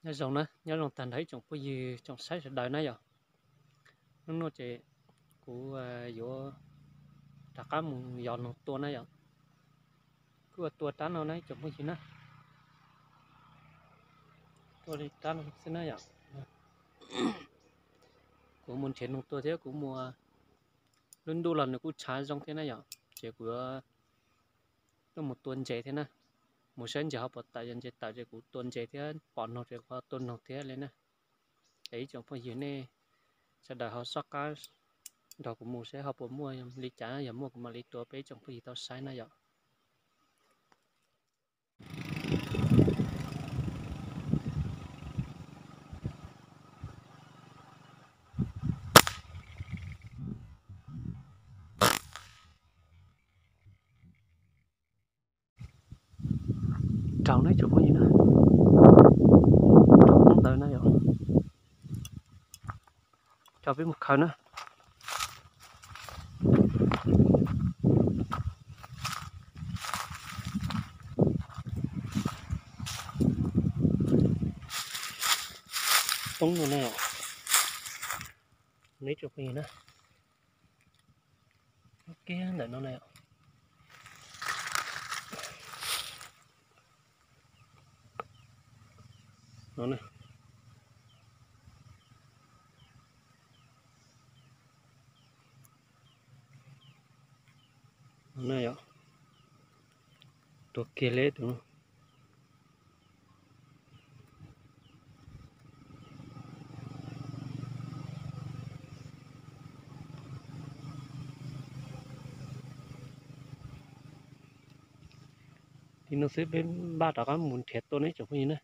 Nyob zoo na, nyob zoo tag nrho ib tsoom phooj ywg tsoom saib sawv daws na yom. Hnub no ces kuv yuav rov qab mus yos noog tua na yom. Kuv ua tua rab no na ib tsoom phooj ywg na. Tua li rab no xwb na yom. Kuv mus nrhiav noog tua thiab kuv mus, lub ntuj los nws kuj tshav zoo thiab na yom, ces kuv yuav tuaj mus tua ntses thiab na. Mus saib ntses ho puas tawm, yog ntses tawm ces kuv tua ntses thiab, pom noog ces kuv ho tua noog thiab li na. Es ib tsoom phooj ywg nej sawv daws ho soj qab nrog kuv mus saib ho puas muaj li cas, yog muaj kuv mam li tua peb ib tsoom phooj ywg tau saib na yom. Raug na ib tsoom phooj ywg na, raug poob ntawd na yom. Coj peb mus khaws na. Poob no na, ib tsoom phooj ywg na, kiag ntawm no na. No na, no na yom, tuag kiag li tus no. Li no xwb peb npaj rov qab mus nrhiav tua na ib tsoom phooj ywg na.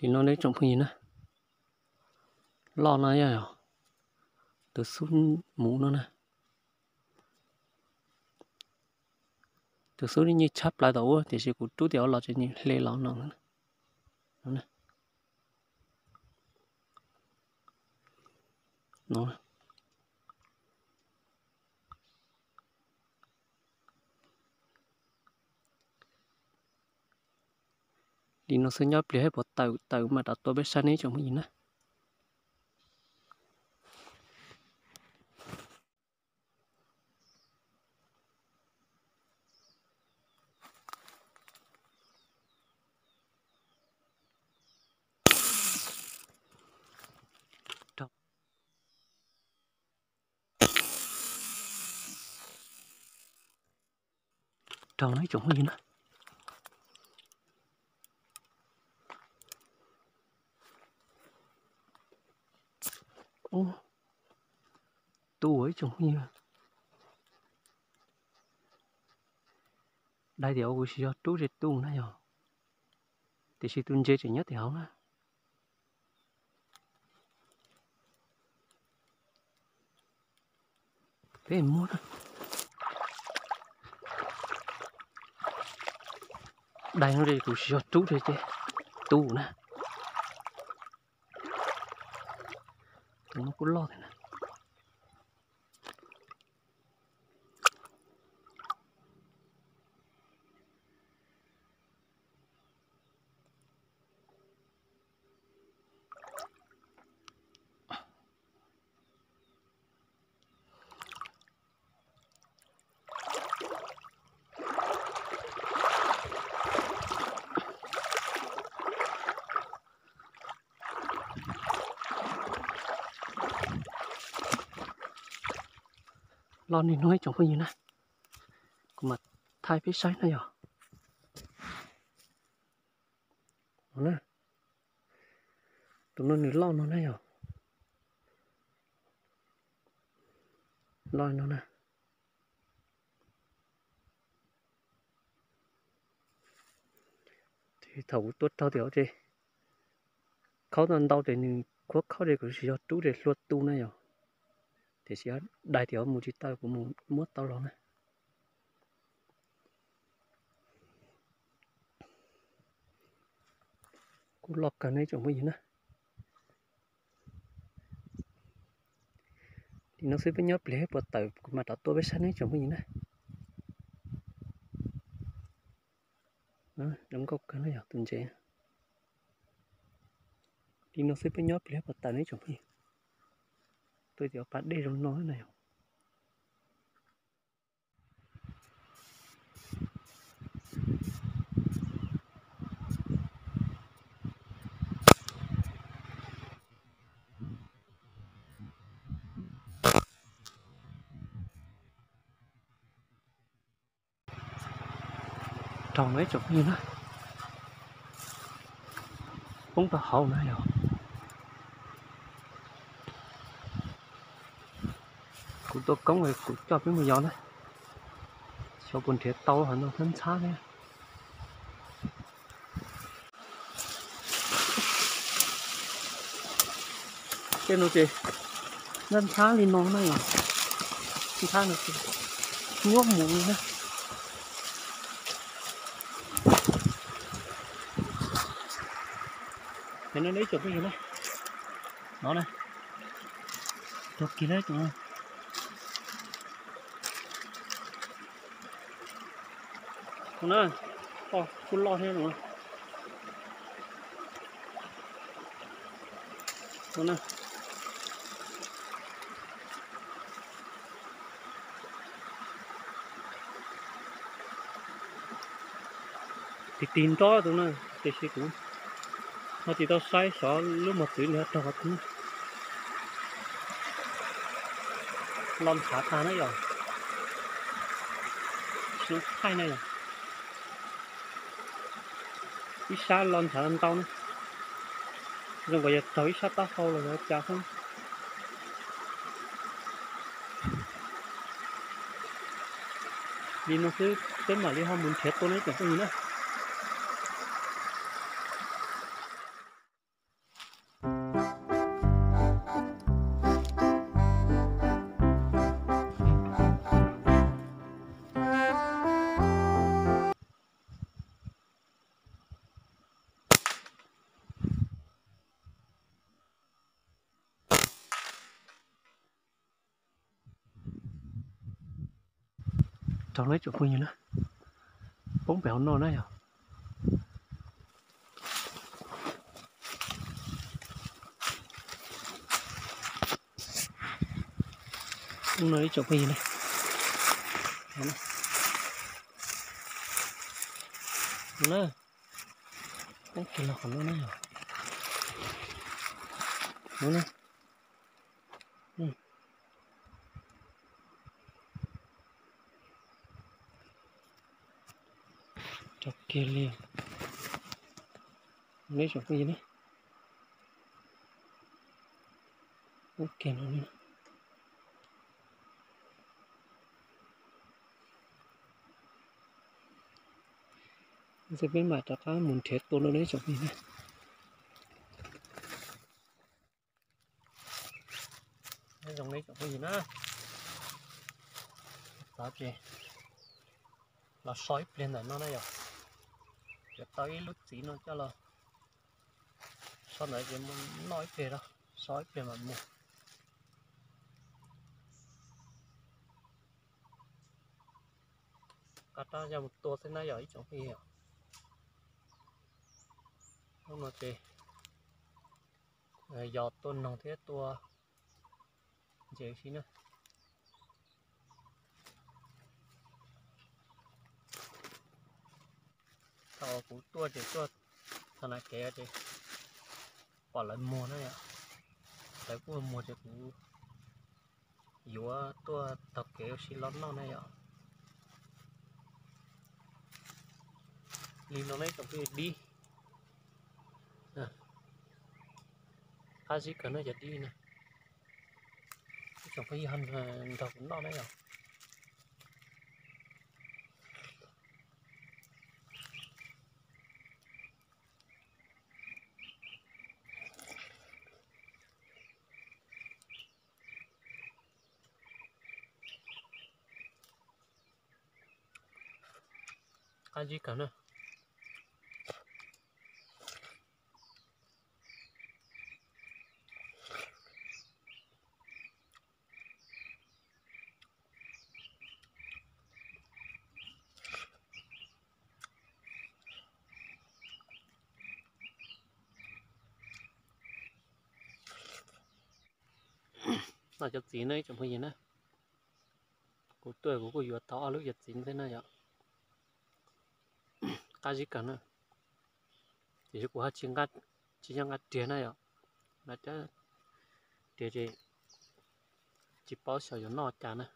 Li no na ib tsoom phooj ywg na, loj no yog tus xub muv no na. Tus xub nws nyuaj tshaj plaws tom ub tiam sis kuv rub tias ua los ces nws hle los no. Li no xwb, nyob pliag puas tawm, tawm mam rov tua peb saib ne ib tsoom phooj ywg na. Raug na ib tsoom phooj ywg na. Tu ib tsoom phooj ywg, dai tias ua kuv tsis yog rub tsis tu na yog, tiam sis tus ntses tseem nyob tim hauv na. Peb muab na. Dai no kuv tsis yog rub ces tu na. Tus no kuj loj thiab na. Los nim no ib tsoom phooj ywg na, kuv mam thaij peb saib na yog. No na, Tus no nws loj no na yog, loj no na. Thaum kuv tua raug tias ces khaub tau ntau ces nws khuab khaub ces kuv tsis yog rub ces hlua tu na yog, tiam sis dai tias mus tsis tau kuv mus muab tau los na. Kuj loj kawg na ib tsoom phooj ywg na. Li no xwb peb nyob pliag puas tawm kuv mam rov tua peb saib na ib tsoom phooj ywg na. Zoo nkauj kawg na yog tus ntses. Li no xwb peb nyob pliag puas tawm na ib tsoom phooj ywg. Tua cov pas dej zoo no na yog. Raug na ib tsoom phooj ywg na, poob rau hauv na yog. Kuv tua koob kuv coj peb mus yos na, xyov puas nrhiav tau hov no ntxhab ntxhab thiab. Tej no ces ntxhab ntxhab li no na yog, ntxhab no ces nyuaj mus li na. Pem no ib tsoom phooj ywg na, no na, raug kiag lawm tus no. Tus na, kuj loj thiab no. Tus na, tig tig nrob tus na, tiam sis kuv ho tsis tau saib xyov lub mos txwv nws ho raug qhov twg. Los ntshav tag na yom, tsis thaij na yom. Ib sab los ntshav ntau na, zoo nkaus yog raug ib sab taub hau los yog cas xwb. Li no xwb peb mam li ho mus nrhiav tua na ib tsoom phooj ywg na. Raug na ib tsoom phooj ywg na, poob pem hauv no na yog. Ub no ib tsoom phooj ywg na, poob kiag los qhov no na yog. No na. Raug kiag li. Neb tsoom phooj ywg na, ub kiag no. Xwb peb mam rov qab mus nrhiav tua no neb tsoom phooj ywg na. Nyob zoo neb tsoom phooj ywg na, txav ces los so ib pliag ntawm no na yom, yuav tau ib lub txiv no coj los so ntawd ces mus noj ib pliag, so ib pliag mam mus. Qab rab yog mus tua xwb na yom ib tsoom phooj ywg. Hnub no ces yog tua noog thiab tua ntses si na. Thaum kuv tuaj ces tuaj txog na kev ces pom lawv muag na yom, lawv kuj muag ces kuv yuav tuaj taug kev ua si los noj na yom. Li no neb tsoom phooj ywg dib. Qab zib kawg na cov dib na. Ib tsoom phooj ywg nrog kuv noj na yom. Qab zib kawg na. Noj cov txiv na ib tsoom phooj ywg na. Kuv tuaj kuv kuj yuav tau ob lub cov txiv thiab na yom. Qab zib kawg na. Tiam sis kuv ho tsis nqa, tsis nco nqa riam na yom. Lawv cov riam ces tsis paub xyov yuav noj cas na,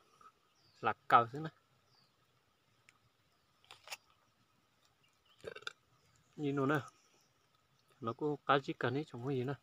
lam kaws xwb na. Li no na, no kuj qab zib kawg ne tsoom phooj ywg na.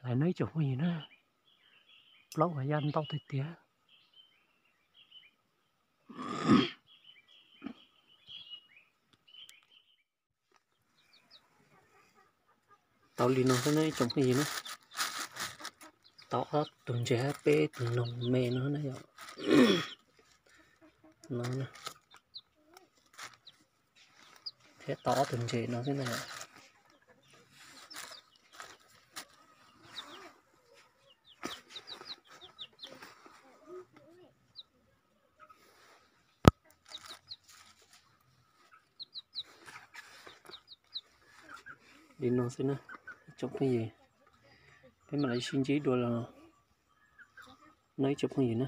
Hlais no ib tsoom phooj ywg na, plaub uas yaj ntau tiag tiag. Tau li no xwb na ib tsoom phooj ywg na. Tau ob tug ntses hab peb tug noog me no na yom. No thiab tau ob tug ntses no xwb na yom. Li no xwb na ib tsoom phooj ywg, peb mam li sib ntsib dua los no ib tsoom phooj ywg na.